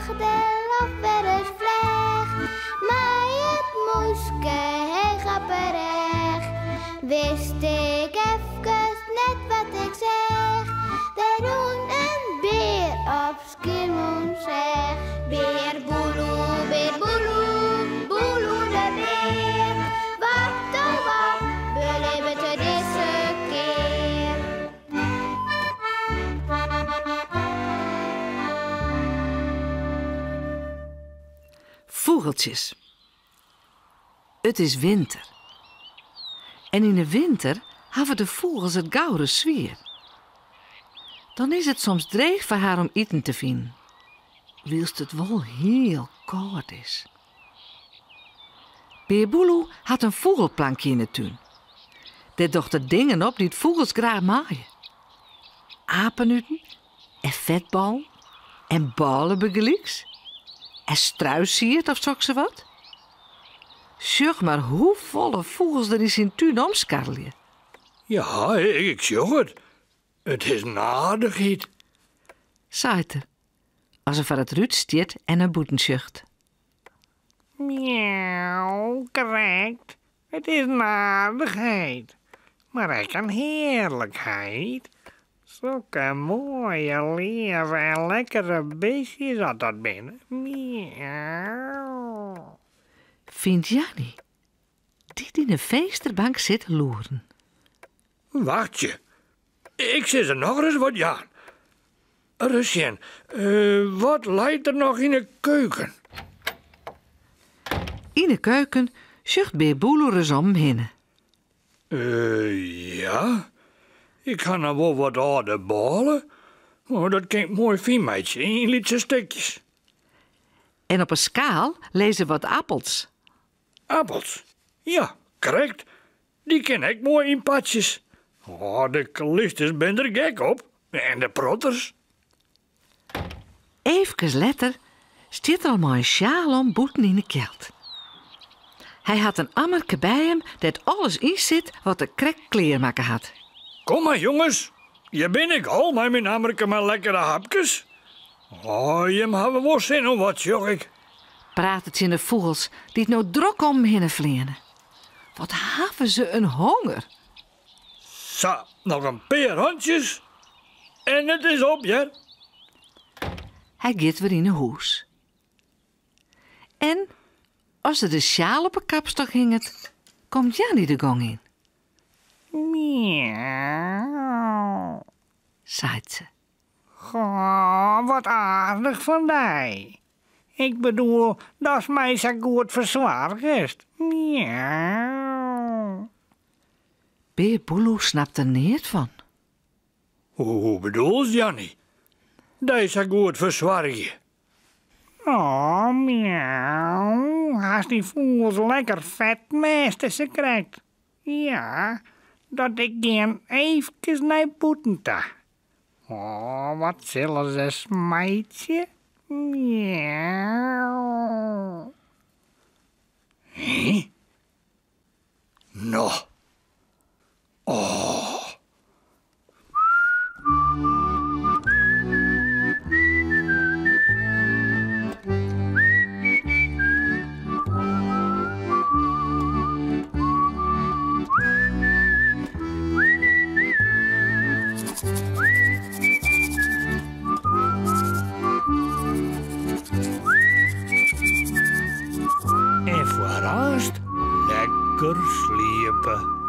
De loft wer ris fleach. Mei it mûske heech op 'e rêch. Wist ik efkes net wat ik seach. Der rûn in bear op Skiermûntseach. Bear Boeloe, bear Boeloe, Boeloe de bear. Wat oh wat belibbet er dizze kear? Fûgeltsjes. It is winter. En yn 'e winter hawwe de fûgels it gauris swier. Dan is it soms dreech foar har om iten te finen, wylst it wol hiel kâld is. Bear Boeloe hat in fûgelplankje yn 'e tún. Dêr docht er dingen op dy't fûgels graach meie. Apenuten en fetballen en bôle bygelyks. En struisied of soksawat. Sjoch mar hoefolle fûgels der yn syn tún omskarrelje. Ja, ik sjoch it. It is in aardichheid. Seit er, as er foar it rút stiet en nei bûten sjocht. Miauw, krekt. It is in aardichheid, mar ek in hearlikheid. Sokke moaie, leave en lekkere bistjes as dat binne. Miauw. Fynt Janny, dy't yn 'e finsterbank sit te loeren. Wachtsje, ik sil se nochris wat jaan. Ris sjen, wat leit der noch yn 'e keuken? Yn 'e keuken sjocht Bear Boeloe ris om him hinne. Ja, ik ha noch wol wat âlde bôle. Oh, dat kin ik moai fyn meitsje yn lytse stikjes. En op 'e skaal lizze wat appels. Appels? Ja, krekt. Dy kin ek moai yn partsjes. Oh, de klysters binne der gek op. En de protters. Eefkes letter stiet er al mei in sjaal om bûten yn 'e kjeld. Hy hat in ammerke by him dêr't alles yn sit wat er krekt klearmakke hat. Kom mar jonges, hjir bin ik al mei myn ammerke mei lekkere hapkes. Oh, jim hawwe wol sin oan wat, sjoch ik. Praat er tsjin de fûgels dy't no drok om him hinne fleane. Wat hawwe se in honger! Sa, noch in pear hantsjes en it is op, hear. Hy giet wer yn 'e hûs. En as er de sjaal op 'e kapstok hinget, komt Janny de gong yn. Miauw, seit se. Goh, wat aardich fan dy. Ik bedoel, datst my sa goed fersoargest. Miauw. Bear Boeloe snapt der neat fan. Hoe bedoelst, Janny? Dy sa goed fersoargje? Oh, miauw, hast dy fûgels lekker fet mêste sakrekt. Ja, dat ik gean eefkes nei bûten ta. Oh, wat sille se smeitsje. Miauw. Hé? No. Oh. En foarearst lekker sliepe.